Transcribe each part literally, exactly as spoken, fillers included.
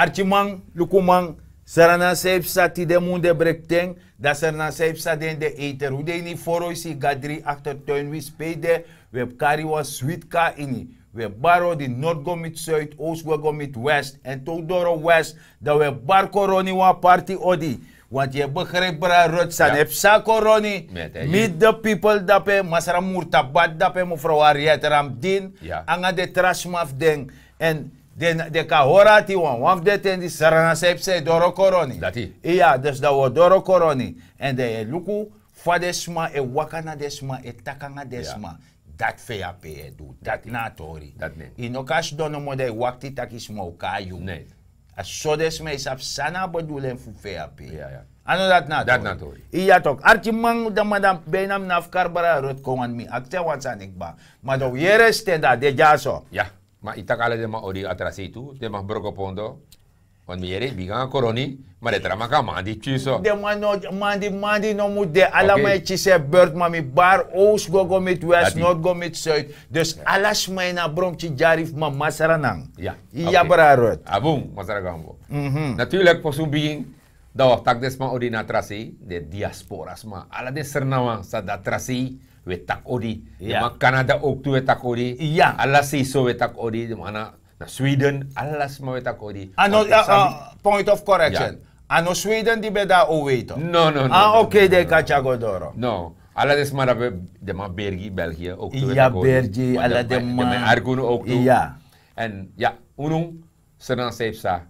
Arkiman, lukuman, Sranan san yu psa tide mun de brekten. Dan Sranan san yu psa den de eiter. Un de ini foro yu si gadri akter tuin wi spei de. Wi e kari wan switi kon na ini. Wi e bari odi, nord go miti suid, oost go go miti west, èn te un doro west, dan wi e bari koroni wan parti odi. Want yu e begrijpi, bra Rut, san e psa koroni. Miti de pipel dape, masra Murtabat dape, mefrow Ariet Ramdin, nanga den tra sma fu den. Èn den kan hori ati wan wan fu den ten di Sranan san yu psa e doro koroni. Iya, dus dan wi o doro koroni. Èn dan yu e luku fa den sma e waka na den sma, e taki nanga den sma. Dati feya pe yu e du, dati na a tori. Yu no kan sidon nomo dan yu wakti tak' yu sma o kon na yu. A so den sma e sabi san na a bedulen fu feya pe. A no dati na a tori. Iya tok, arkiman, dan madam, bijna mi no abi kari bra Rut kon wani mi aksi en wan sani kba. Ma dan un yere sten dan a de dyaso. Ma yu taki ala den man odi a tra sei tu, den man brokopondo. Want mi yere yu bigin nanga koroni, ma den tra man kan mandi pikin so. Den man no mandi, mandi no mu de, ala man e kisi en beurt, ma mi bari oost go go miti west, nord go miti suid. Dus ala sma ini a bron pikin dyari fu mama Sranan. Iya, bra Rut. A bun, masra Gambo. Natuurlik fosi un bigin, dan wi o taki den sma odi na a tra sei, den diaspora sma, ala den Srananwan san de a tra sei, wi e taki odi. Den man Canada ook tu wi e taki odi. Ala sei so wi e taki odi, den man na na Sweden, ala sma wi e taki odi. A no, point of correction. A no Sweden di ben de a owei tok. No, no, no. A oké, den kan tyari go doro. No, ala den sma dape, den man Bergi, België ook tu wi e taki odi. Bergi, ala den man. Argunu ook tu. Èn ya, unu, Sranan san yu psa,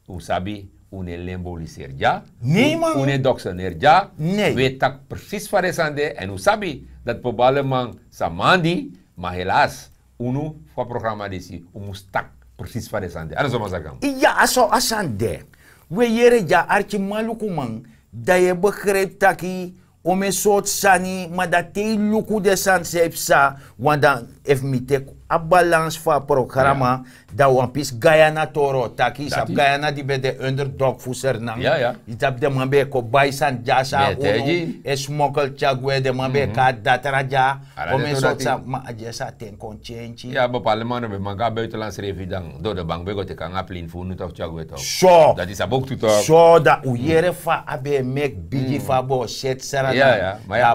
un sabi, un no e lemboliseri dya. Nei man. Un no e dokseneri dya. Wi e taki presis fa den sani de, èn un sabi dati probableman sa mandi, ma helaas, unu fu a programa disi, un mus taki presis fa den sani de. A no so, masra Gambo. Iya, a so a sani de. Wi e yere dya, arkiman, lukuman, dan yu e begrijpi taki omeni sortu sani, ma dan te yu luku den sani san e psa, want dan efu mi teki a balans fu a programa, dan wan pisi Guyana toro taki, yu sabi Guyana di ben de underdog fu Sranan. Yu sabi den man ben e kon bai sani dya san unu e smokkel tyari gwe, den man ben e kon na datra dya. Omeni sortu sani, ma a dya sa ten kon tyentyi. Ya, bepaalde man no ben man go na buitenland srefi, dan doro bank ben go teki nanga plane fu unu tok tyari gwe tok. So. Dati sabi ook tu tok. So, dan un yere fa a ben e meki bigi, fa a ben o seti Sranan. Ya, ya, ma ya.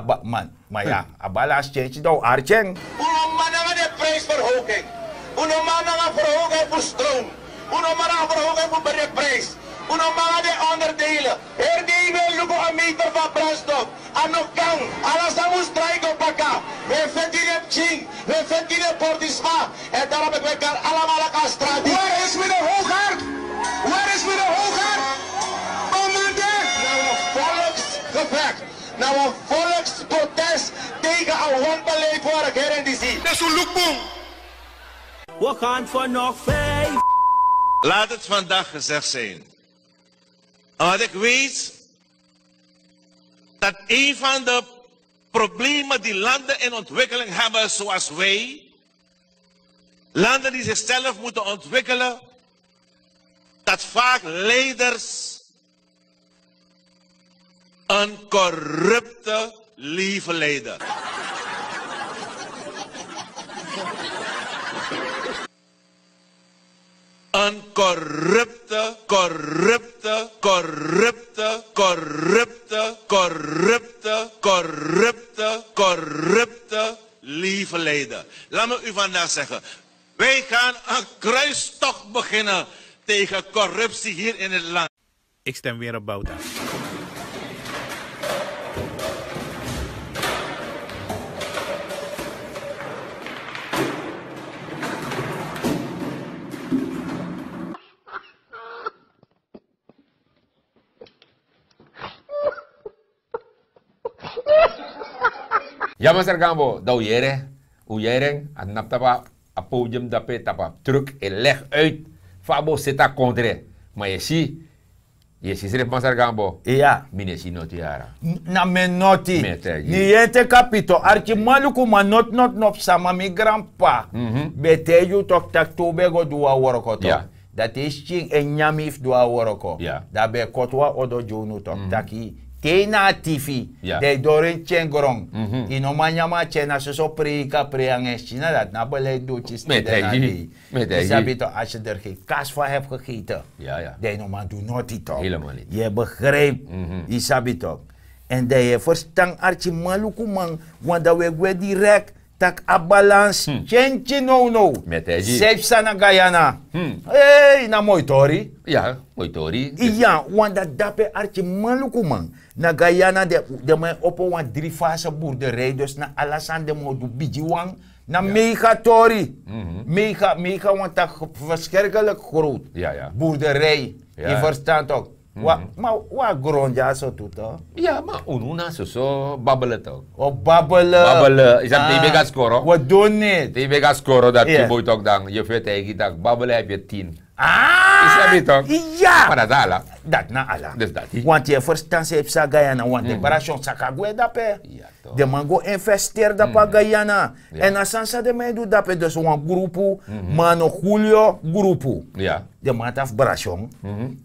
Ma ya, a balans tyentyi, dan un arki en. Un no man nanga den prijsverhoging. Un no man nanga verhoging fu stroom. Un no man nanga verhoging fu brandprijs. Un no man nanga den onderdelen. Heri dei wi e luku a meter fu a brandstof. A no kan. Ala sani mus drai go baka. Wi e feti gi den pikin, wi e feti gi den portisma. Èn daarom meki wi e kari alamala kon na strati. Waar is meneer Hoogaard? Waar is meneer Hoogaard? Commandant! Na wan volksgevecht, na wan volksprotest tegen a wanbeleid fu a regering disi. Dus un luku bun. We gaan voor nog vijf. Laat het vandaag gezegd zijn. Omdat ik weet dat een van de problemen die landen in ontwikkeling hebben, zoals wij, landen die zichzelf moeten ontwikkelen, dat vaak leiders een corrupte leven leiden. Een corrupte, corrupte, corrupte, corrupte, corrupte, corrupte, corrupte leven leiden. Laat me u vandaag zeggen, wij gaan een kruistocht beginnen tegen corruptie hier in het land. Ik stem weer op Bouta. Ya, masra Gambo, dan un yere, un yere en, a tnapu tapu a podium dape, tapu a truck, e leg uit fa a bo seti a kondre. Ma yu e si, yu e si srefi, masra Gambo. Iya. Mi no e si noti yara. Na mi e noti. Mi e taigi yu. Yu e teki a pito, arkiman, lukuman, noti, noti, noti, sama, mi granp'pa ben taigi yu tok' tak' te un ben go du wan wroko tok'. Dati e skin e nyan mi fu du a wroko. Dan a ben e koti wan odo gi unu tok', taki Te na a tifi, dan yu doro en tyen gron. Yu no man nyan man tyen na soso prei yu kan prei nanga en skin na dati na beleid doti stede na dei. Yu sabi to, asi yu doro gen kas fa hebi gegeten, dan yu no man du noti to. Yu e begripi? Yu sabi to. Èn dan yu e ferstan arkimanlukuman, wan dan wi e gwe direkt tak' a balans. Tyentyi nownow. San yu psa na guyana? Ei na moi tori. Ya, wan dan dape arkimanlukuman, na guyana den man e opo wan dri fase burderij dus na ala sani den man o du bigiwan. Na meiga tori. Meiga wan taki ferskerkelik growt burderij. Yu ferstan tok? Ma wan gron dyaso tu tok? Ya ma unu na soso babele tok. O babele. Babele yu sabi te yu begi a skoro. We dun niti te yu begi a skoro dati yu boi tok dan yu feti a yu gi taki babele hebi yu tin. Yu sabi tok? Ya ma dati na ala. Dati na ala. Wanti yu e ferstan san yu psa guyana wanti den brasion saka gwe dape. Den man go investeri dape a guyana. Èn a sani san den man e du dape dus wan grupu, mano julio grupu. Den man tafu brasion.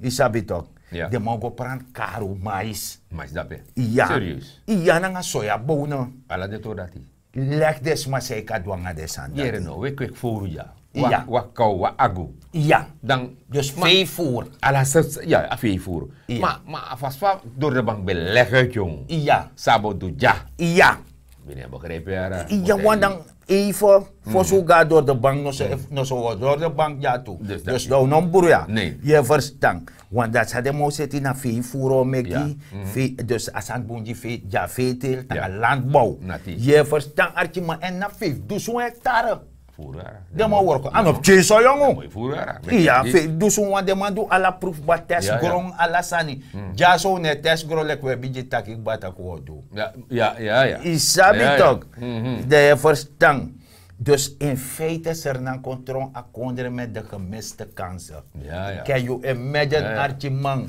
Yu sabi tok? Den man go pranti karu mais. Mais dape. Iya. Iya nanga soya bowne. Ala den tori dati. Leki den sma san yu kan du nanga den sani dati. Yere no wi e kweki fowru dya. Wan kaw wan agu. Iya. Dan dus fei furu. Ala seti ya a fei furu. Ma a fasi fa dori de bank ben legi uit yong. Iya. San a bo du dya. Iya. Bini a begrijpi yara. Iya wan dan eife fosi un go na dori de bank noso wi o dori de bank dya tu. Dus dan un no mus bruya. Yu e ferstan? Wan dati san den man o seti na fei furu o meki. Dus a sani bun gi fei dya fei teli nanga landbow. Yu e ferstan arkiman èn na fei dusun hektare. Den man worko a no pikin so yongu. Iya fei dusun wan den man du ala prufu ba test gron ala sani. Dyaso un no e test gron leki un e bigin taki kba tak' un o du. Yu sabi tok? Dan yu e ferstan? Dus in feite sernan kon tron a kondre met de gemiste kanse. Ken yu imagine arkiman?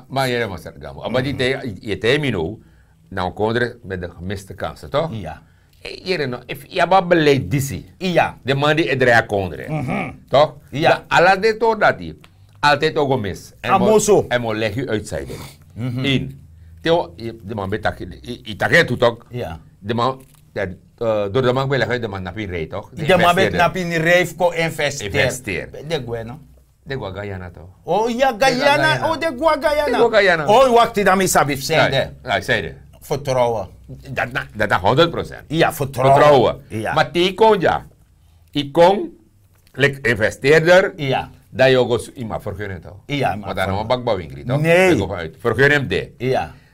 Ma yere masra gamo a badi yu e taigi mi now. Na un kondre met de gemiste kanse tok? Yere no efu yu abi a beleid disi. Den man di e drai a kondre tok? Ala den tori dati. Altijdi o go mis. Èn mi o legi yu uitsaide. Ini te den man ben taki yu taki en tu tok? Den man dori den man ben legi uit den man napi ini rij tok? Den man ben napi ini rij fu kon investeri. Den gwe no? Den go a guyana tok? O ya guyana o den go a guyana. O wakti dan mi sabi fu saide. Vertrouwen. Dati na honderd procent. Ya vertrouwen. Ma te yu kon dya yu kon leki investeerder. Dan yu o go yu man fergenen tok? Ma dan na wan bakba winkri tok? Yu go vanuit fergenen mus de.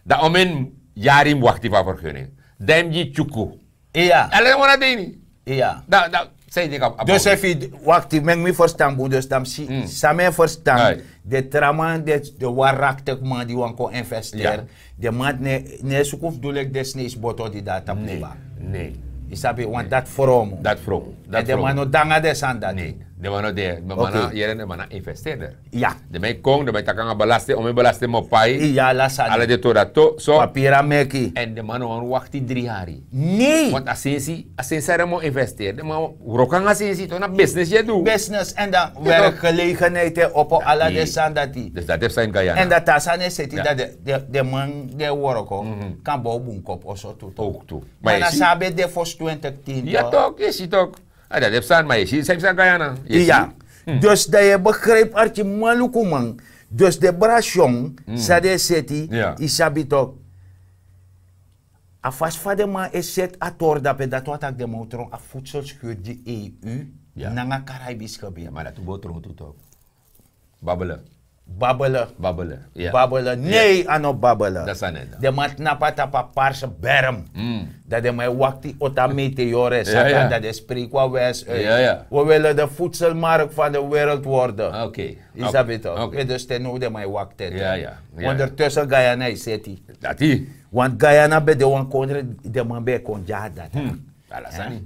Dan omen yari yu mus wakti fu a fergenen. Dan yu mus gi tyuku. Ala den wan na de ini. Dan san yu denki a dus efu yu wakti meki mi ferstan bun dus dan mi si san mi e ferstan. Den tra man den waraktik man di wani kon investeri. Den man no e suku fu du leki den sneisi boto di de na tapu di bank. Yu sabi want dati fromu. Dati fromu. Èn den man no de nanga den sani dati. Den man no de. Den man na yere den man na investeerder. Ya. Den man e kon den man e taki nanga belasting omen belasting mi o pai. Ala den tori dati so. Papiri a meki. Èn den man no wani wakti dri yari. Nei. Want a sensi a sensi san den man o investeri den man wroko nanga sensi tok na business yu e du. Business èn dan werkgelegenheid e opo ala den sani dati. Dus dati e psa ini guyana. Èn dati a sani e seti dati den man di e wroko kan bow bun kopu oso tu tok? Ma na san a ben de fosi twintig tin tok? Ya tok yu e si tok. A dati e psa ma yu e si san yu psa guyana. Ya. Dus dan yu e begripi arkimanlukuman. Dus den brasion san den e seti yu sabi tok? A fasi fa den man e seti a tori dape dati wan taki den man o tron a futsel skuri gi eu nanga karaibiski ben. Ma dati un bo tron tu tok? Babele. Babele. Babele. Nei a no babele. Den man tnapu na tapu a parse berm. Dan den man e wakti ota meteore saka dan den spreki wan wes uit. We wele de futselmark fan de wereld worde. Yu sabi tok? Dus te now den man e wakti ete. Ondertussen guyana e seti. Dati. Want guyana ben de wan kondre den man ben e kon dya dati. Ala sani.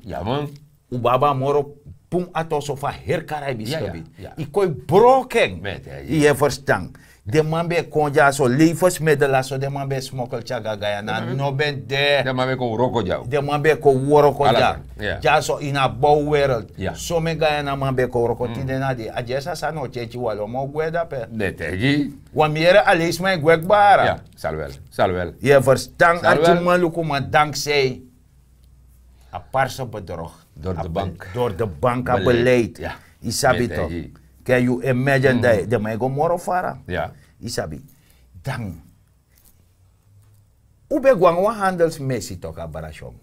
Un baba moro pun atoso fu a heri karaibiski gebied. Yu kon yu broko en. Yu e ferstan? Den man ben e kon dyaso, levensmiddel a so den man ben e smokkel tyari go na guyana. No ben de. Den man ben e kon wroko dya. Den man ben e kon wroko dya. Dyaso ini a bowwereld. Somen guyana man ben e kon wroko tide na di a dyesi a sani o tyentyi walo man o gwe dape. Wan mi yere a leisi man e gwe kbara. Yu e ferstan? Arki man luku man danksei a parse bedrog. Dori de bank a beleid. Yu sabi to? Ken yu imagine dati den man e go moro fara? Yu sabi? Dan un ben go nanga wan handelsmesi toki a brasyon.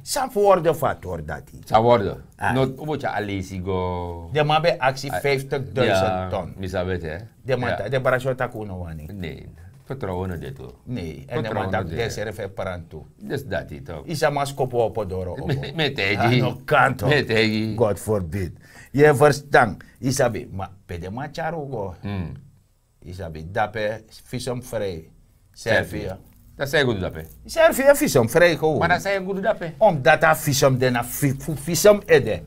San fu worde fu a tori dati? San worde? No un bo tyari a leisi go. Den man ben aksi fiftig duizend ton. Mi sabi ete. Den man taki den brasyon taki un no wani. Nei. Fertrowen no de tu. Nei èn den man taki den srefi e pran tu. Disi dati toki. Yu sa man skopu opo doro opo. Mi e taigi. No kan toki. Mi e taigi. God forbid. Yu e ferstan? Yu sabi ma pe den man tyari un go? Yu sabi dape? Visum frei. Servia. Dati san yu go du dape? Servia visum frei kon. Ma dati san yu go du dape? Omdati a visum de na fu visum ede.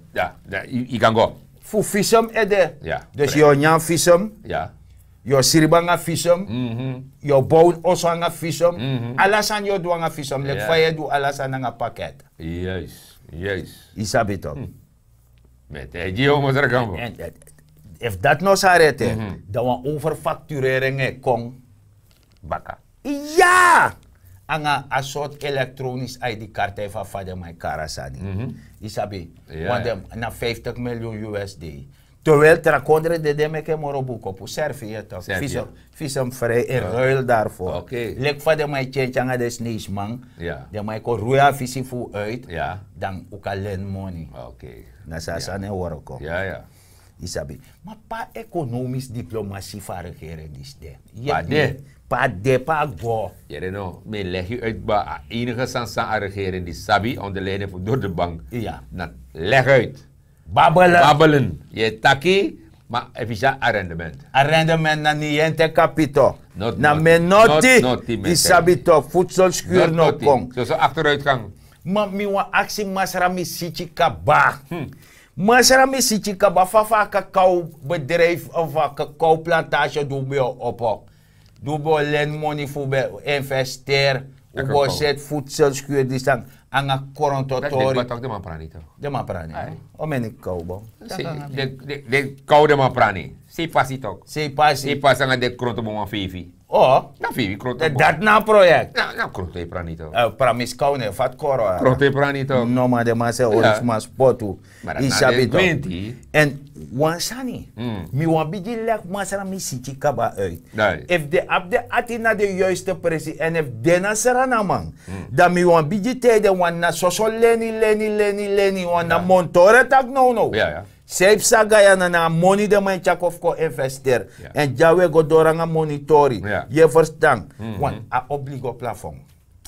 Yu kan go fu visum ede. Dus yu o nyan visum. Yu o sribi nanga visum. Yu o bow oso nanga visum. Ala sani yu o du nanga visum leki fa yu e du ala sani nanga paket. Yu sabi toki? Mi e taigi yu o masra kambo. Efu dati no sari ete, dan wan overfakturering e kon. Baka. Ya. Nanga a sortu elektronisk id kartij fu a fa den man e kari a sani. Yu sabi? Wan den na vijftig miljoen usd. Terwijl tra kondre dede meki en moro bun kopu servie toki. Visum frei in ruil darvo. Leki fa den man e tyentyi nanga den sneisiman. Den man e kon rui a visi fu un uit. Dan un kan len moni. Na so a sani e wroko. Yu sabi? Ma pe a ekonomis diplomasi fu a regering disi de? Pe a de? Pe a go? Yere no mi e legi yu uit kba. A enige sani san a regering disi sabi onder leiding fu dori de bank na legi uit. Babelen. Babelen. Yu e taki. Ma efu yu si a rendement? A rendement na niyente kapito. Na menoti. Yu sabi toki? Futselskur no kon. Soso akteruitgang. Ma mi wani aksi masra misityi kaba. Masra misityi kaba fa fu a kakao bedrijf of a kakao plantasi di un ben o opo, di un ben o len moni fu un ben o investeri, un ben o seti futselskur di san nanga krontotori. Den man prani. Den man prani. Omeni kakao bon? Den kakao den man prani. Sei pasi toki. Sei pasi nanga den kronto bon wan feifi. Na feifi kronto bon. Dati na a proyekti. Na kronto e prani toki. Pramiskau ne fati koro. Kronto e prani toki. No man den man se ori sma spotu. Yu sabi toki? Èn wan sani, mi wani bigin leki masra misityi kaba uit. Efu den abi den ati na den yuiste presi èn efu den na sranaman, dan mi wani bigin taigi den wan na soso leni leni leni leni wan na montore taki nownow. San yu psa guyana na a moni den man e tyari kon fu kon investeri. Èn dya un e go doro nanga monitori. Yu e ferstan? Wan a obligo plafon.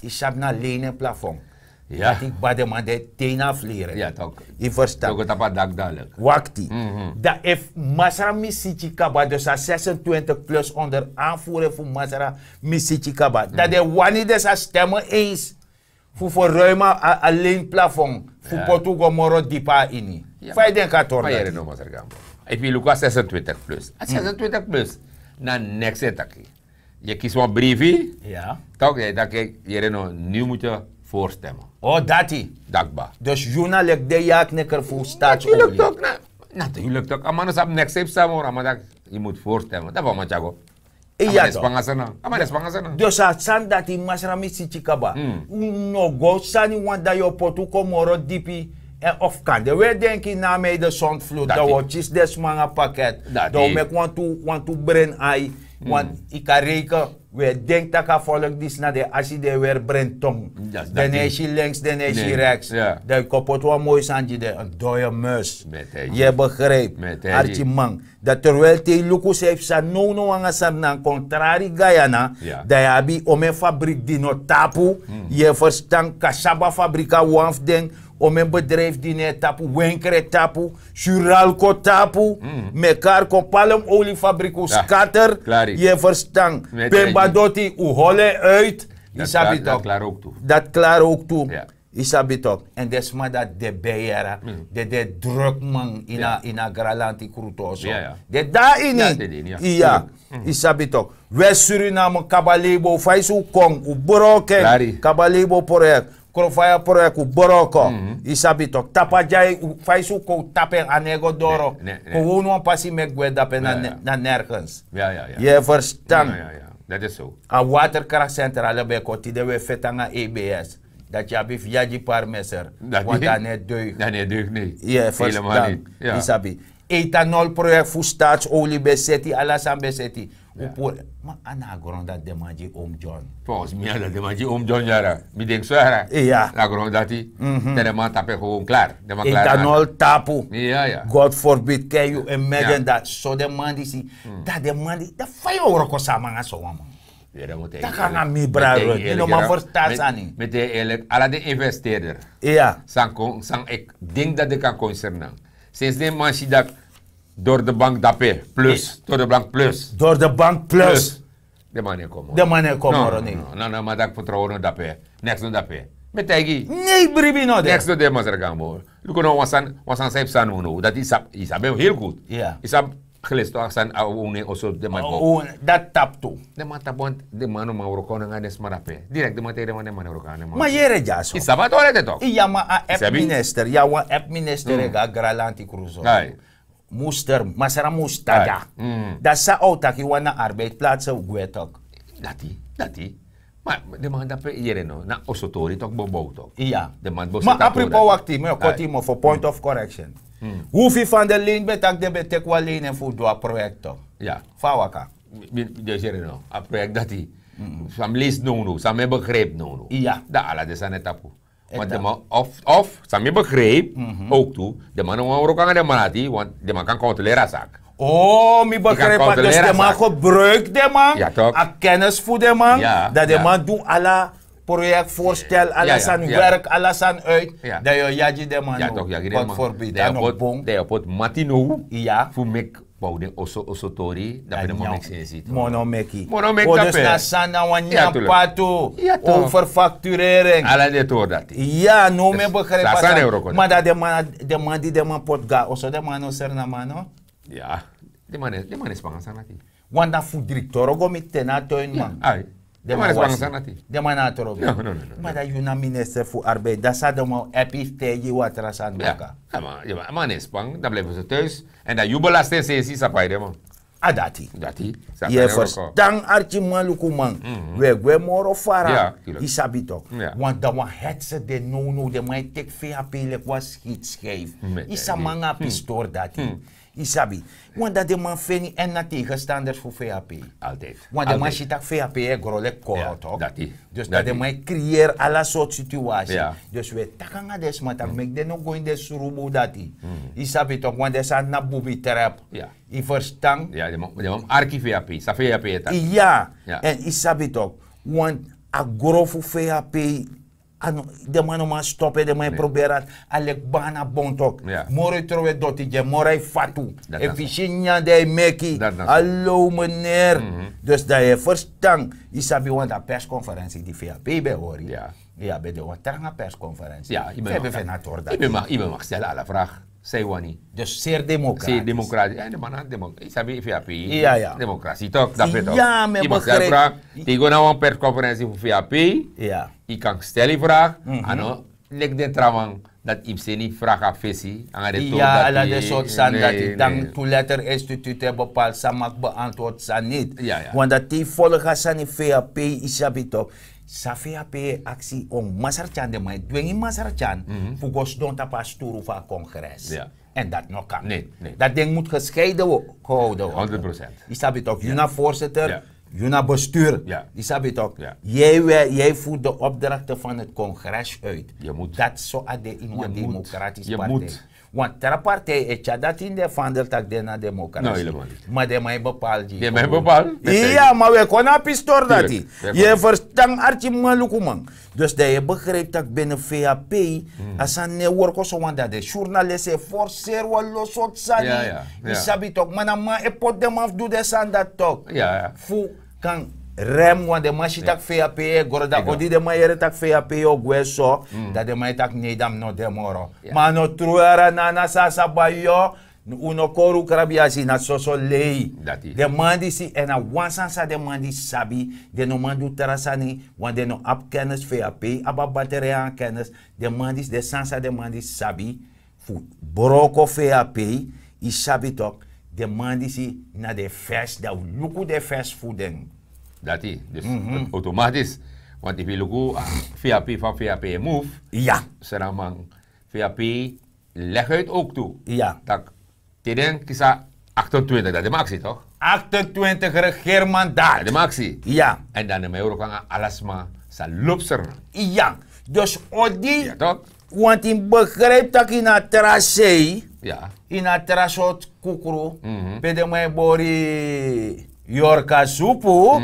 Yu sabi na leine plafon. Dati kba den man de te ini a fleri. Yu ferstan? Wakti. Dan efu masra misityi kaba dus a zesentwintig plus onder anfure fu masra misityi kaba dan den wani den sa stemme eens fu ferruim a leine plafon fu poti un go moro dipi na ini. Fa yu denki a tori dati? Efu yu luku a zesentwintig plus a zesentwintig plus na neks e taki. Yu e kisi wan brifi. Tok yu e taki yere no, nu mutu voorstemmen. O dati. Dakba. Dus yu na leki den yakneker fu staatsolie. Natuurlik tok. A man no sabi neks e psa moro a man taki yu mutu voorstemmen dan fu a man tyari go. A man e span a sana. A man e span a sana. Dus a sani dati masra misityi kaba. Un no go sani wan dan yu o poti un kon moro dipi. Èn of kande un e denki na a meide sontflut dan un o kisi den sma nanga paket. Dan un meki wantu wantu bren ai. Want yu kan reiken un e denki tak' a folk disi na den asi di e weri brenton. Den no e si lenks den no e si reks. Dan yu kon poti wan moi sani gi den en doye mus. Yu e begripi? Arkiman. Dan terwel te yu luku san yu psa nownow nanga sernan kontrari guyana, dan yu abi omen fabriki di no tapu. Yu e ferstan? Kasaba fabriki na wan fu den. Omen bedrijfi di no e tapu, wenkre tapu, suralko tapu. Mekari kon palmoliefabriki un skater. Yu e ferstan? Pemba doti un holi en uit. Yu sabi tok? Dati klari owktu. Yu sabi tok, èn den sma dati de ben yere, den de drukman ini a ini a granlanti krutu oso. Den de na ini. Iya. Yu sabi tok, west suriname kabaleibo fa yu si un kon un broko en. Kabaleibo proyek, krofaya proyek un broko. Yu sabi tok, tapu a dyai fa yu si un kon un tapu en a no e go doro. Kon un wan pasi meki gwe dape na nergens. Yu e ferstan? A waterkraktsentrale ben kon tide un e feti nanga ebs. Dati yu abi fu yagi parmeser. Wanta ne deuk. Yu e ferstan? Yu sabi, etanol proyek fu staatsolie ben seti ala sani ben seti. Un puru. Ma a na a gron dati den man gi oom john. Volgens mi a dati den man gi oom john yara. Mi denki so yara. Na a gron dati. Te den man tapu en gewoon klar. Etanol tapu. God forbid ken yu en megen dati so den man disi. Dati den man disi dati fa yu o wroko sama nanga so wan man. Taki nanga mi brado, yu no man ferstan sani. Mi e taigi yu eerlik, ala den investeerder san kon san eki denki dati den kan kon ini sernang, sinsi den man si dati, dori de bank dape plus dori de bank plus. Dori de bank plus. Den man no e kon moro nei. Na na man daki fertrouwen no dape. Neks no dape. Mi e taigi yu. Nei bribi no de. Neks no de masra gambo. Luku no wan sani san yu psa no no dati yu sabi en heel good. Yu sabi, gelis to a sani a unu en oso den man go. Dati tapu tu. Den man tapu want den man no man wroko nanga den sma dape. Direkt den man taigi den man den man no wroko nanga den man. Ma yere dyaso. Yu sabi a tori ete tok? Iya ma a app minister ya wan app minister e go a granlanti kruso. Muster masra mustada. Dan san a o taki wan na arbeidplaatse gwe tok? Dati dati. Ma den man dape yere no na oso tori tok bobow tok. Iya. Den man boso ma a tapu pripo dati. Wakti mi o koti yu mofo point of correction. Hufi van de lane ben taki den ben teki wan lane en fu du a proyekto. Fa a waka? Mi de yere no a proyekto dati. San mi leisi nownow san mi e begrijpi nownow. Iya. Dan ala den sani e tapu. Want den man of of san mi begrijp ook tu. Den man no wan wroko nanga den man ati want den man kan kontroleri a saki. Oh mi begrijp a dus den man gebruik den man. A kennis fu den man. Dat den man du ala project voorstel ala sani werk ala sani uit. Dat yu o yagi den man no. Wat voorbeeld dan op bon. Dat yu o poti mati no fu meki. Bouw den oso oso tori dan ben de momenti sensi. Monomeki. Monomeki dus na san na wan nyampatu. Overfacturering. Ala den tori dati. Ya no mi e begrijp a sani. Ma dan den man di den man poti go na oso den man no seri na man no. Ya. Den man e span a sani dati. Wan dan fu dri toro go miti te na a tuinman. Den man e span a sani dati. Den man na a toro go. Ma dan yu na minister fu arbeid dan san den man o happy fu taigi yu watra sani baka. Man e span dan blijfi so tuis. Èn dan yu belasting sensi sa pai den man. A dati. Yu e ferstan arkiman lukuman. Wi e gwe moro fara. Yu sabi tok. Want dan wan hetse de nownow den man e teki vap leki wan skitsgeifi. Yu sabi man nanga a pistori dati. Yu sabi. Want dan den man feni èn na tegenstanders fu vap. Want den man si tak' vap e gro leki koro tok. Dus dan den man e kriyeri ala sortu situasi. Dus wi e taki nanga den sma tak' meki den no go ini den srubu dati. Yu sabi tok want den sani na bubi trap. Yu ferstan? Ya den man mus arki vap san vap e taki. Ya. Èn yu sabi tok want a gro fu vap. Den man no man stopu en den man e proberi a leki bana bon tok. Moro yu trowe doti gi en moro a e fatu. Efu yu si nyan dan yu meki. Alo meneer. Dus dan yu e ferstan? Yu sabi want a perskonferensi di vap ben hori. Ya ben de wan tranga perskonferensi. Yu ben maki stel ala vrag. San yu wani? Dus seri demokrati. Seri demokrati èn den man na demokrati yu sabi vap. Demokrati tok dape tok. Yu maki stel vrag. Te yu go na wan perskonferensi fu vap. Yu kan stel yu vrag. A no leki den trawan dati yu mus seni yu vrag na fesi nanga den tori dati. Ala den sortu sani dati dan tu letter institute e bepaal san maki beantwoord san niti. Want dati te yu folga sani vap yu sabi tok. San vap e aksi on masratyan den man e dwengi masratyan fu go sidon tapu a sturu fu a kongres. Èn dati no kan. Dati den mus geskeiden geholden worden. Yu sabi tok yu na voorzitter. Yu na bestuur. Yu sabi tok. Yu e fu de opdrakte van het kongres uit. Dati so a de ini wan demokratisch partij. Want tra partij e tyari dati ini den fandel tak' den na demokrasi. Ma den man e bepaal gi yu. Iya ma wi e kon na a pistori dati. Yu e ferstan arkiman lukuman? Dus dan yu e begrijpi tak' bene vap a sani no e worko so wan dati den surnalisi e forseri wan lo sortu sani. Yu sabi tok ma na man e poti den man fu du den sani dati tok. Fu kan Rem wan den man si tak' fei a pei e goro dan odi den man yere tak' fei a pei o gwe so. Dan den man e tak' nei dan mi no de moro. Ma a no tru yara na na san a sa bai yu. Un no kori un krabi a si na soso lei. Den man disi èn na wan sani san den man disi sabi. Den no man du tra sani. Wan den no abi kennis fei a pei abi a batere nanga kennis. Den man disi den sani san den man disi sabi fu broko fei a pei. Yu sabi toki den man disi na den fes dan un luku den fes fu den. Dati dus, otomatis. Want efu yu luku fei a pei fa fei a pei e mufu. Sraman fei a pei legi uit ouk tu. Tak' te den kisi a aktentwintig dati maksi tok'? Aktentwintig regermandat dati maksi. Èn dan den man e wroko nanga ala sma san lobi sraman. Dus odi. Wanti mi begripi tak' ini a tra sei, ini a tra sortu kukru, pe den man e bori yorka supu.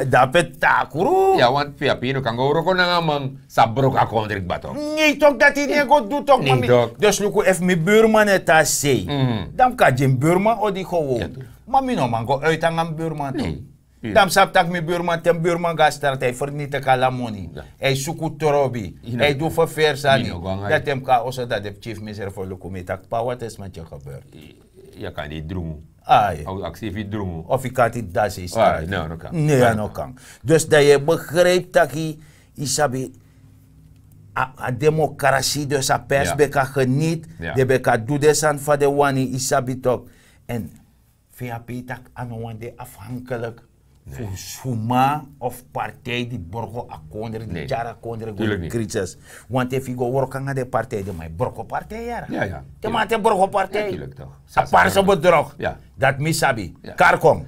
Dape takru. Ya want fei a pei no kan go wroko nanga man sa broko a kondri kba tok'? Nei tok' dati no e go du tok'. Mami dus luku efu mi burman e tan sei, dan mi kan gi mi burman odi go wowtu. Ma mi no man go uiti nanga mi burman tok'. Dan mi sabi tak' mi burman te mi burman go na strati a e fernitiki ala moni, a e suku trobi, a e du ferferi sani. Dan te mi kon na oso dan den pikin fu mi srefi o luku mi tak' pa wati e sma tyeke beri. Yu a kan de yu drungu. Ai. A o aksi efu yu drungu. Of yu kan ati dasi yu strati. Ne a no kan. Dus dan yu e begripi tak' yu sabi a demokrasi dus a pers ben kan geniti. Den ben kan du den sani fa den wani yu sabi toki. Èn fei a pei tak' a no wani de afhankelik fu suma of partij di borgo a kondre di tyari a kondre go ini krisis. Want efu yu go wroko nanga den partij den man e broko partij yara. Den man ati e broko partij. A parse bedrog. Dati mi sabi. Kari kon.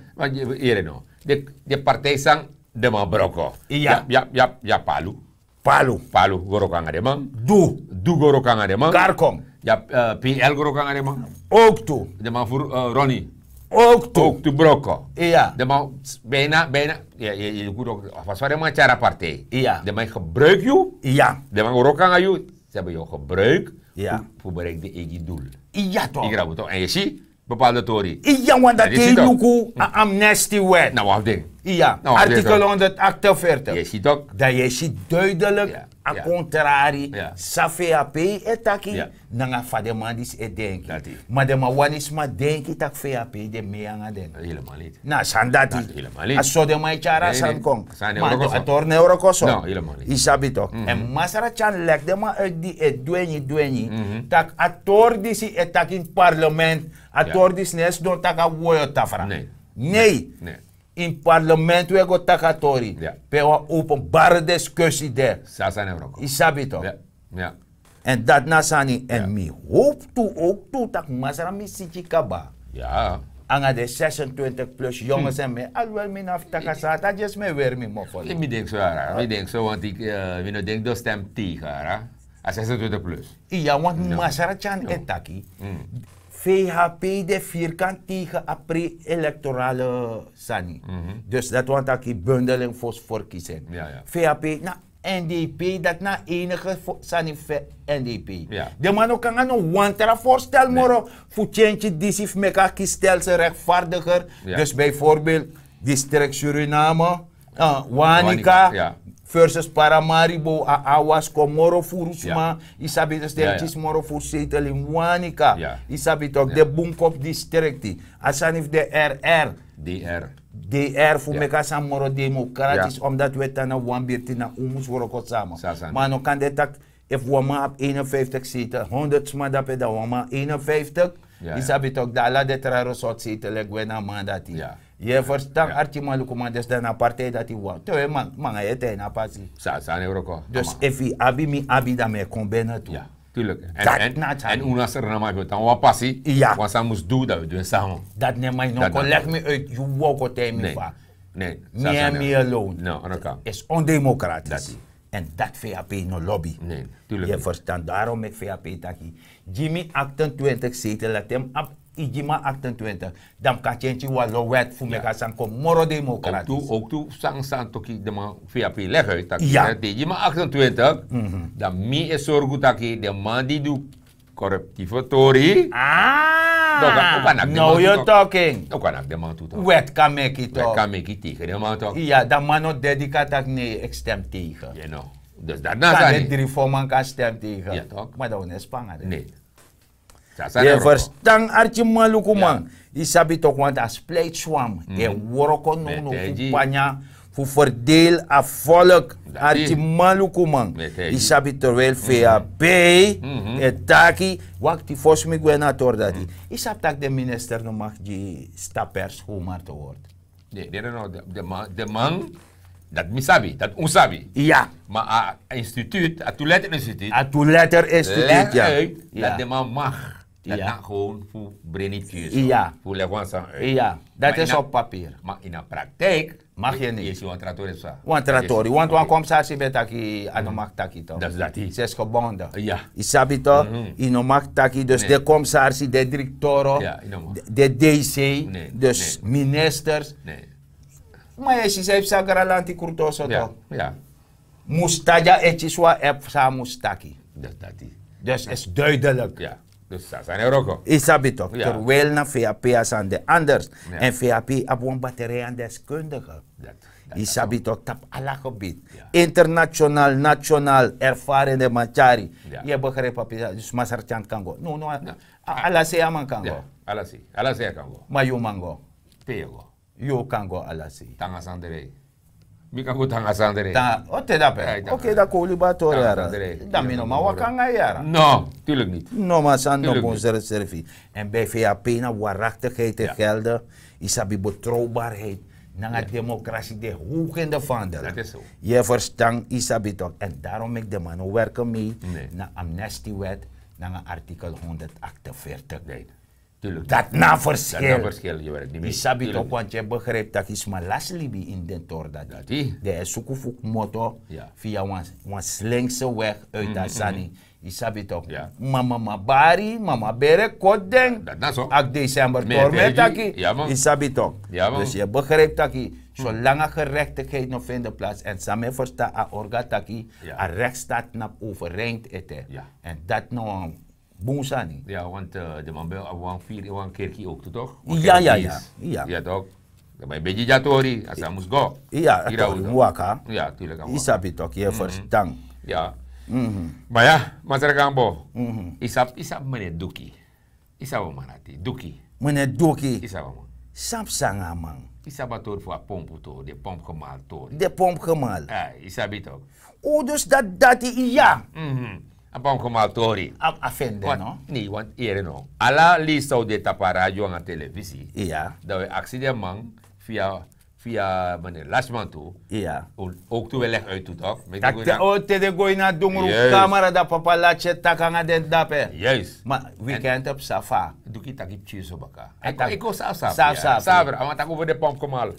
Yere no, den partij san den man broko. Yu abi palu. Palu go wroko nanga den man. Du du go wroko nanga den man. Kari kon. Yu abi pl go wroko nanga den man. Owktu. Den man fu roni. Owktu. Owktu broko. Den man bijna bijna. Yu luku tok' a fasi fa den man tyari a partij. Den man e gebruiki yu. Den man go wroko nanga yu. Ze heben yu gebruiki fu bereiki den eigi dul. Yu grabu tok' èn yu si bepaalde tori. Iya wan dati e luku a amnesti wet. Na wan fu den. Iya artikel honderd achtenveertig. Dan yu e si duidelik a kontrari san fei a pei e taki nanga fa den man disi e denki. Ma den man wani sma denki tak' fei a pei de mei nanga den. Na a sani dati. A so den man e tyari a sani kon. Ma a tori no e wroko so. Yu sabi toki èn masra tyan leki den man uit di e dwenyi dwenyi tak' a tori disi e taki ini parlement. A tori disi no e sidon taki a woyo tafra. Nei. Ini parlement un e go taki a tori pe wan openbare diskusi de. Yu sabi toki. Èn dati na a sani èn mi howpu tu owktu tak' masra mi siki kaba nanga den zesentwintig plus yonges èn mi e alwel mi na fu taki a sani a dyesi mi e weri mi mofo. Mi denki so yara mi denki so want mi no denki den o stem tegen yara. A zesentwintig plus. Iya want masra tyan e taki. Vhp de vierkant tegen a pre-elektorale sani. Dus dati wani taki bundeling fosi verkiezing. Vhp na n d p dati na a enige sani fu n d p. Den man no kan nanga no wan tra voorstel moro fu tyentyi disi fu meki a kiesstelsel rechtvaardiger. Dus bijvoorbeeld district suriname, wanika versus paramaribo a awas kon moro furu sma. Yu sabi dus den kisi moro furu setel ini wanika. Yu sabi toki den bunkop distrikti a sani fu den rr dr fu meki a sani moro demokratis omdati un e tan na wan birti na un mus wroko sama. Ma a no kan de taki efu wan man abi eenenvijftig zetel honderd sma dape dan wan man eenenvijftig. Yu sabi toki dan ala den tra resort zetel e gwe na a man dati. Yu e ferstan arkiman lukuman dus dan na a partij dati wan te un e manga yu e tan ini a pasi. Dus efu yu abi mi abi dan mi e kon bene tu. Dati na a tyari. Èn un na sernama efu un tan wan pasi wan sani mus du dan un du en sama. Dati no e man yu no kon legi mi uit yu wowko taigi mi fa. Mi en mi alone. Is ondemokratis. Èn dati vap no lobi. Yu e ferstan darom meki vap taki gi mi aktentwintig zetel lati en abi yu gi mi a aktentwintig dan mi kan tyentyi wan lo wet fu meki a sani kon moro demokratis. Ouk tu sani sani toki den man vap legi uit taki te yu gi mi a aktentwintig dan mi e sorgu taki den man di du Corruptieve tori. Ah, no, no, you're talking. No kan de man tu toch. Wet kan meki toch. Wet kan meki tegen de man toch. Ya, dan man no dedika tak nee, ik stem tegen. You know. Dus dat na kan de drie voor man kan stem tegen. Ja toch. Maar dan we net spangen. Nee. Ye verstan arki man luku man. Yu sabi tok want a splijtswam e wroko nownow fu panya fu ferdeel a volk. Arki man luku man. Yu sabi terwijl vap e taki. Wakti fosi mi gwe na tori dati. Yu sabi tak' den minister no mag gi stapers homar te word. De de de no de de man de man dat mi sabi dat un sabi. Ya. Ma a instituut a two letter instituut. A two letter instituut ya. Uit dat de man mag. Dat na gewoon fu breni tyus. Ya. Fu leg wan san uit. Ya. Dat is op papier. Ma in a praktijk. Mag je niet. Wan tratori sa. Wan tratori want wan komsarsi ben taki a no mag taki toch. Dat is dati. Ses gebonden. Ya. Yu sabi toch. Yu no mag taki dus de komsarsi de direktoro. De dc. Dus ministers. Ma yu si san yu psa gralanti krutoso toch. Mus tagi a eti so a app san a mus taki. Dus is duidelijk. Yu sabi toch. Terwijl na vap a sani de anders. En vap abi wan batterij an deskundige. Yu sabi toch tapu ala gebied. International national ervarende man tyari. Yu e begrijp papi dus masartyant kan go no no. Ala sei a man kan go. Ala sei a kan go. Ma yu man go. Pe yu go. Yu kan go ala sei. Tanga sandrei. Mi kan go tanga sandrei. O te dape. Oke dan koli ba tori yara. Dan mi no man waka nanga yara. No, tuurlijk niet. No man san no bun srefi srefi. En bij vap na waraktigheid en gelde. Yu sabi betrouwbaarheid. Nanga democratie de hoog in de vaandel. Yu e verstan yu sabi toch. En daarom meki de man no werken mee. Na amnestiewet. Nanga artikel honderdachtenveertig. Dat na verschil. Yu sabi toch want yu e begrijp tak' yu sma lasi libi ini den tori dati. Den e suku fu kmoto via wan slinkse weg uit a sani. Yu sabi toch. Mama mabari mama bere koti den. Aki december tori mi e taki. Yu sabi toch. Dus yu e begrijp tak' solanga gerechtigheid no vinde plaats en san mi e verstan a orga taki a rechtsstaat na overeind ete. En dati na wan bun sani. Ya want de man ben abi wan firi wan kerki ook tu toch? Ya ya ya. Ya toch. Dan ben yu ben gi dyatori a san mus go. Ya a tori mus waka. Ya tuurlijk a mus waka. Yu sabi toch yu e verstan. Ya. Ma ya masra gambo. Yu sabi yu sabi mene duki. Yu sabi a man dati duki. Mene duki. Yu sabi a man. San psa nanga a man? Yu sabi a tori fu a pompu tori de pompu gemal tori. De pompu gemal. Yu sabi toch. O dus dati dati iya. A pompu gemal tori. A fende no. Ne want yere no ala lista o de tapu a radio nanga televisi. Iya. Dan wi aksi den man via via mane lasi man tu. Iya. Ook tu wi leg uit tu toch. Taki te o te den go ini a dungru kamera dan papa lati e taki nanga den dape. Juist. Ma wi kan en te psa fa. Duki taki psi so baka. Eko sabi sabi. Sabi a man taki over de pomp komal.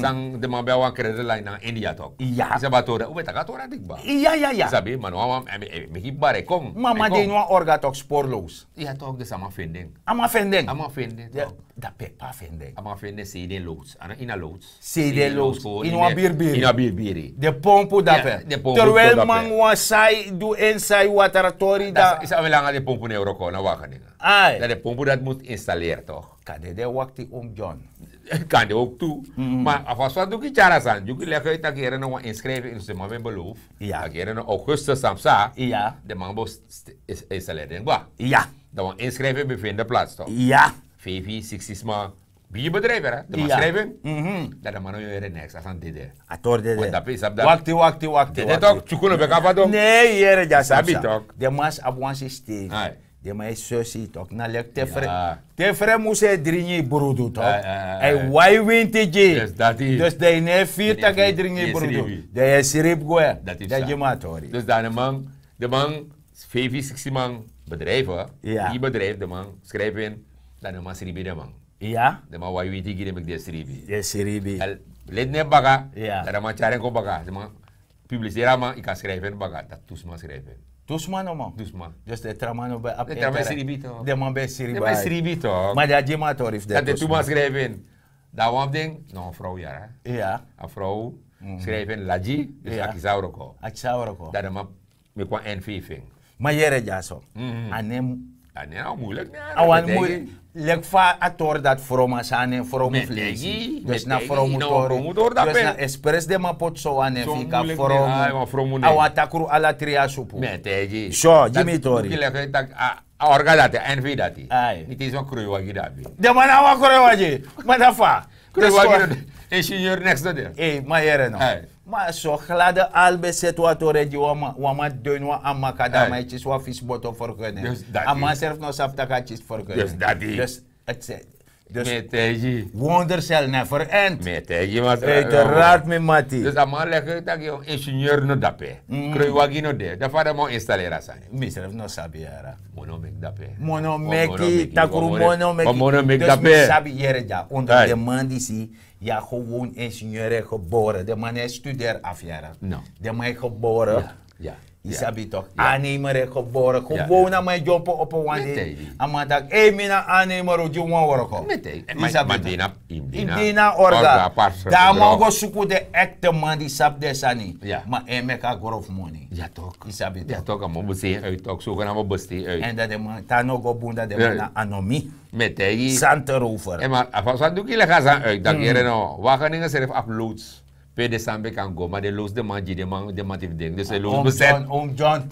San de man ben a wan krede lai nanga india tok. Iya. Sabi a tori dan un ben taki a tori a dikba. Iya iya iya. Sabi man wan man meki bari e kon. Mama de ini wan orga tok sporloos. Iya tok de sama fending. A man fending. A man fending tok. Dan pepa fending. A man fending sei den loods a no ini a loods. Sei den loods ini wan biribiri. Ini a biribiri. De pompu dape. Terwijl man wan sai du en sai watra tori dan. Is a we langa de pompu na euro kon na wagen. Dan de pompu dat mus installeer toch. Kan de de wakti om john. Kan de ook tu. Maar a fas fas duki tyara san duki leg uit taki here na wan inschrijven in se man ben beloof. Taki here na augustus samsa. De man bo installeer den gwa. Dan wan inschrijven ben vinden plaats toch. Vijfi siksi sma. Bigi bedrijf era de man schrijven. Dan de man no yere niks a san dede. A tori dede. Wakti wakti wakti. Dede toch tsuku no ben kaba don. Nee yere dya sabi toch. De man abi wan systeem. De man e sosi tok na leki tefre. Tefre mus e dringi brudu tok. A e wai winti gi. Dus dan yu no e firi tak' a e dringi brudu. Dan yu e sribi gwe. Dan gi mi a tori. Dus dan de man de man feifi siksi man bedrijfe. Di bedrijf de man skrifi en dan de man sribi den man. Den man wai winti gi den meki den sribi. Leti no e baka. Dan de man tyari en kon baka de man publiseri a man yu kan skrifi en baka dan tu sma skrifi en. Tu sma nomo. Dus den tra man no ben abi en tra man e sribi to. Den man ben e sribi to. Ma den a gi mi a tori fu den tu sma skrifi en. Dan a wan fu den na wan frow yara. A frow skrifi en lagi. Dus aki san wroko. Aki san wroko. Dan den man meki wan en feifi en. Ma yere dyaso a nen A nen a wan muilik nen a wan muilik. Leki fa a tori dati from a san a nen from mus leisi. Dus na from mus tori. Dus na expres den man poti so wan nen fu yu kan from. A wan takru ala tri a supu. So gi mi tori. A orga dati a envi dati. Niti isi wan kroiwagi dati. Den man na wan kroiwagi. Ma dan fa? Kroiwagi no de. Ingenieur neks no de. Ma yere no. Ma so glade al ben seti wan tori e gi wan man, wan man dun wan amaka dan man e kisi wan fisi boto fergene. A man srefi no sabi tak' a kisi fergene. Dus dati. Dus eti se. Dus wonder sel never end. Uiteraard mi mati. Dus a man legi taki yu ingenieur no dape. Kroiwagi no de dan fa den man o instaleri a sani. Mi srefi no sabi yara. Mono meki dape. Mono meki takru mono meki. Dus mi sabi yere dya onder den man disi. Ya gewoon ingenieur e gebore den man e studeri afu yara. Den man e gebore. Yu sabi tok, annemer e gebore gewoon a man e dyompo opo wan dei. A man taki ei mi na annemer o gi wan worko. Yu sabi tok. Yu dina orga. Dan a man o go suku den ekte man di sabi den sani. Ma en meki a grofu moni. Yu sabi tok. A man o besti en uit tok suku na man o besti en uit. En dan den man tan no go bun dan den man na anomi. Sante rover. Ma a fa san duki legi a san uit daki yere no wageningen srefi abi loods. Pe den san ben kan go ma den loods den man gi den man den man ti fu denki dus den loods beset.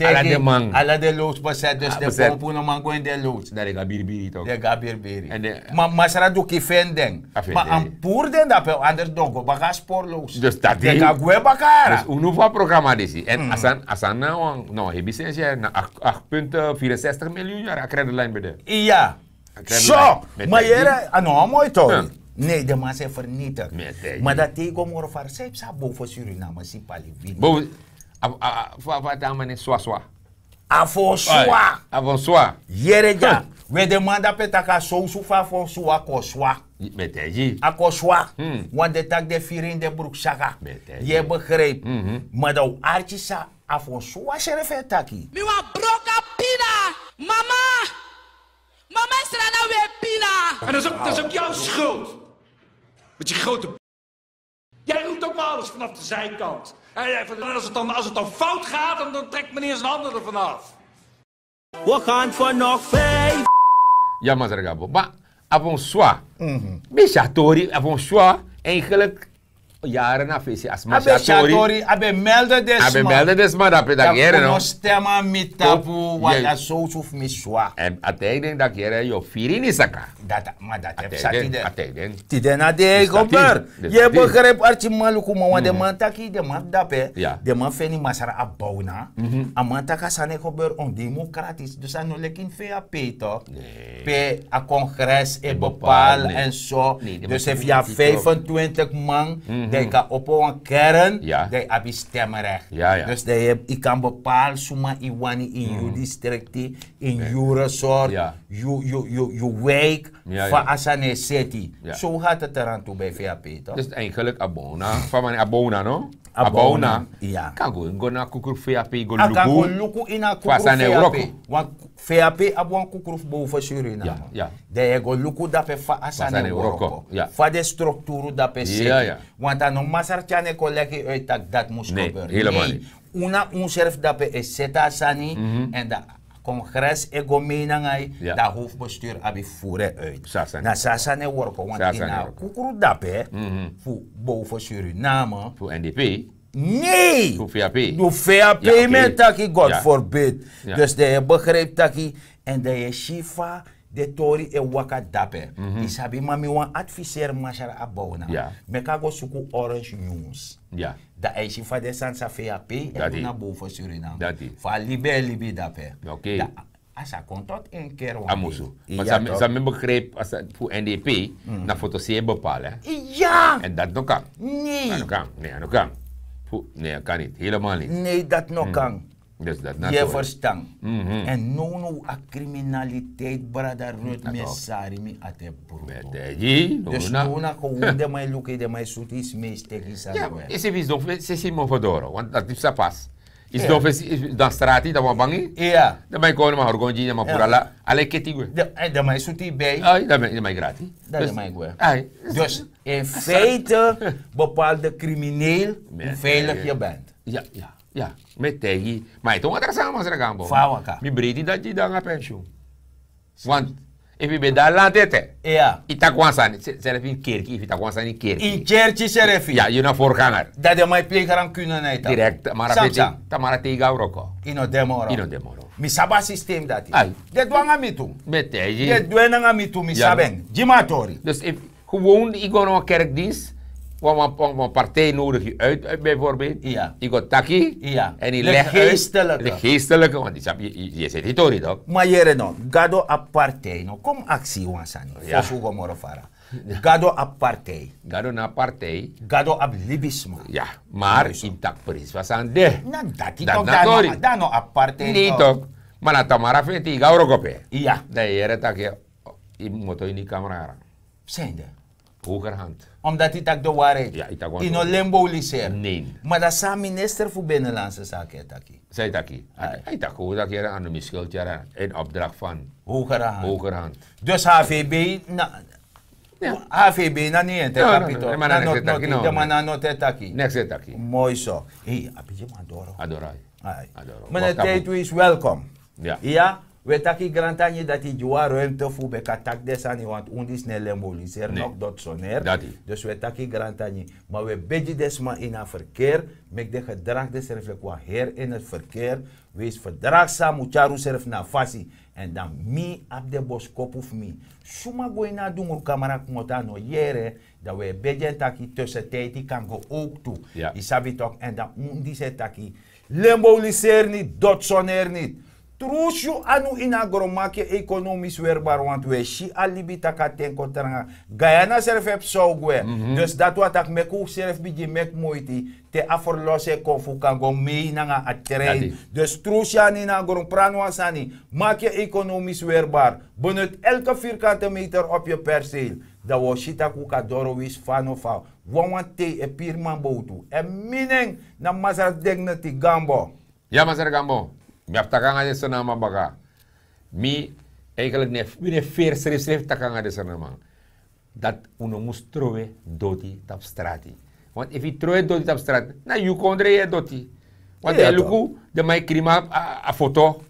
Ala den man ala den loods beset dus den pompu no man go ini den loods. Dan den go a biribiri tok. Den go a biribiri. Ma masra duki feni den. Ma a mus puru den dape anders den o go baka a spori loods. Dus dati den kan gwe baka yara. Unu fu a programa disi èn a sani na wan na wan hebi sensi na aktpunte vierensestig miljoen yara a credit line ben de. Iya. So ma yere a no wan moi tori. Nei den man se fernitik. Ma dati e go moro fari san yu psa bow fu suriname si pali wini. Fu a tan man ne swaswa. A fu swa. A fu swa. Yere dya. We den man dape tak' a sowsu fu a fu swa a kon swa. A kon swa. Wan den taki den firi ini den bruksaka. Yu e begripi? Ma dan un arki san a fu swa srefi e taki. Mi wan broka pina. Mama. Mama is rana we pina. En dat is ook, dat is ook jouw schuld. Met je grote. Jij roept ook maar alles vanaf de zijkant. En als het dan, als het dan fout gaat, dan, dan trekt meneer zijn handen ervan af. We gaan voor nog vijf. Ya masra gabo ma a fu swa. Bisi a tori a fu swa. Eigenlijk. Yare na fesi a sma si a tori. A ben melde den sma. A ben melde den sma dape daki yere no. Stem a mi tapu wanda sowsu fu mi swa. A tijden daki yere yu o firi ini saka. Ma dati e psa tide. Tide na den e gebeur. Yu e begripi arki man luku man wan den man taki den man dape. Den man feni masra a bowna. A man taki a sani e gebeur ondemokratis dus a no leki ini fe a pei tok. Pe a kongres e bepaal en so. Dus efu yu abi vijfentwintig man dan yu kan opo wan kern dan yu abi stemrek. Dus dan yu kan bepaal suma yu wani ini yu distrikti, ini yu resort, yu wijk. Fa a sani e seti. So wi gati terantu bij vap. Dus eigenlik a bowna fa man a bowna no. A bowna kan go ini go na a kukru vap go luku. Fa a sani e wroko. Vap abi wan kukru fu bow fu suriname. Dan yu e go luku dape fa a sani e wroko. Fa den strukturu dape seti. Want a no masra tyani e kon legi yu uit tak' dati mus gebeur. Unu na unsrefi dape e seti a sani. Èn dan kongres e go mei nanga yu. Dan howfbesturu abi furu en uit. Na so a sani e wroko want ini a kukru dape fu bow fu suriname fu n d p. Nei fu vap. Mi e taki god forbid. Dus dan yu e begripi taki èn dan yu e si fa den tori e waka dape. Yu sabi ma mi wan adviseri masra abowna. Meki a go suku orange news. Dan a e si fa den sani san vap e du na bow fu suriname. Fa a libi e libi dape. A sa kon tot en keri wan musu. Ma san mi begripi fu n d p na foto si e bepaal. Èn dati no kan. Nei a no kan. Fu nei a kan niti helemal niti. Nei dati no kan. Yu e ferstan. Èn nownow a kriminaliteit brada rut mi e sari mi ati e brudu. Dus now na gewon den man e luku yu den man e sutu yu smeisi teki yu sani. Yu si fu yu sidon fu sesi mon fodoro want dati psa pas. Yu sidon fu sesi dan strati dan wan bangi. Dan man e kon na man horgon gi na man puru ala ala e keti gwe. Dan man e sutu yu bei. Dan man e grati. Dan man e gwe. Dus in feite bepaalde krimineel. Hoe veilig yu bent. Ya mi e taigi yu ma yu e ton watra sama masra gambo. Mi breiti dati yu dan a pensioen. Want efu yu ben de na lanti ete, yu taki wan sani srefi ini kerki, efu yu taki wan sani ini kerki, ini kerki srefi, ya, yu na vorganger. Dan den man e plei rankune na yu taki. Direkt. Tamara feti, tamara te yu go na wroko, yu no de moro. Mi sabi a systeem dati. Den du nanga mi tu. Mi e taigi yu. Den du en nanga mi tu, mi sabi en. Gi mi a tori. Dus efu gewoon yu go na wan kerkdienst, wan partij nodig yu uit, bijvoorbeeld, yu go taki, en yu legi uit de geestelike, want yu seti yu tori tok. Ma yere no, Gado abi partij no. Kon mi aksi yu wan sani fosi un go moro fara. Gado abi partij. Gado na abi partij. Gado abi libisma. Ya, maar yu taki prins fu a sani de. Na dati tok. Dan a no abi partij. Nei tok. Ma na tamara feti yu go na wroko pe, ya, dan yu yere taki yu moto ini yu kamera. Sende. Hogerhand. Omdat yu taki de waarheid. Yu no lemboliseri. Ma dan san a minister fu binnenlandse sake e taki? San yu taki? A yu taki hogerhand, no mi skulti yara in opdracht van hogerhand. Dus hvb na, hvb na ni ente kapito. Na noti noti de man na noti e taki. Moi so. Hei, a bigi man doro. Adoro. Meneer Tijdwies, welkom. Ya. We taki grantangi dati gi wan ruimte fu beka taki de sani want un disi ne lemboliseri nok dot soner. Dus we taki grantangi, maar we begi de sma in a verkeer, meki de gedrag de srefi leki wan her in het verkeer. Wees verdragsam, un tyari un srefi na fasi. En dan mi abi de boskopu fu mi. Suma go ini a dungru kamera kmoto a no yere. Dan we begi en taki tussentijd yu kan go ook tu. Yu sabi tok. En dan un disi e taki lemboliseri niti, dot soner niti. Trusu yu anu ini a gron, maki yu ekonomis werbar want we si a libi taki a ten kon tranga. Guyana srefi e psa o gwe. Dus dati wan taki meki un srefi bigin meki moiti te a ferlosi e kon fu kan go mei nanga a trein. Dus trusu yu anu ini a gron, prani wan sani, maki yu ekonomis werbar. Benut elke vierkante meter op yu perceel. Dan wi o si tak' wi kan doro wisi fa no fa. Wanwan tei e piri man bowtu. Èn mi nen na masra dignity gambo. Ya masra gambo. Mi abi taki nanga den srnaman baka. Mi eigenlik ne mi ne feri srefsrefi taki nanga den srnaman, dati un no mus trowe doti tapu strati. Want efu yu trowe doti tapu strati, na yu kondre yu e doti. Want den e luku den man e krima a foto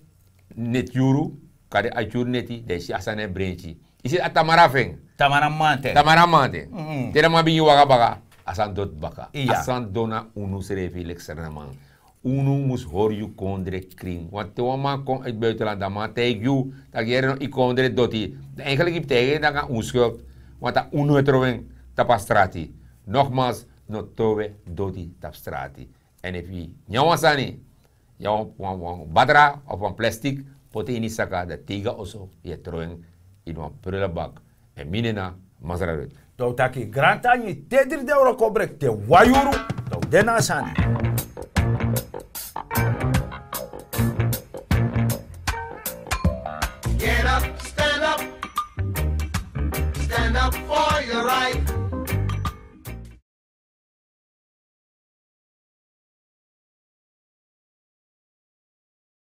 neti yuru, kari a yuru neti, dan yu si a sani e brenki. Yu si a tamara fu en. Tamara mante. Tamara mante. Te den man bigin waka baka, a sani doti baka. A sani don na unu srefi leki srnaman. Unu mus hori yu kondre krin. Want te wan man kon uit buitenland, dan man taigi yu tak' yere no, yu kondre doti. Dan eigenlik yu mus taigi en tak' na un skuld. Want a unu e trowe en tapu a strati. Nogmals, no trowe doti tapu strati. Èn efu yu nyan wan sani, yu abi wan batra of wan plastik, poti en ini saka, dan teiga oso yu e tron en ini wan prullenbak. Èn mi nen na masra ruth. Dan un taki grantangi te dri den wroko breki te wan yuru, dan un de na a sani.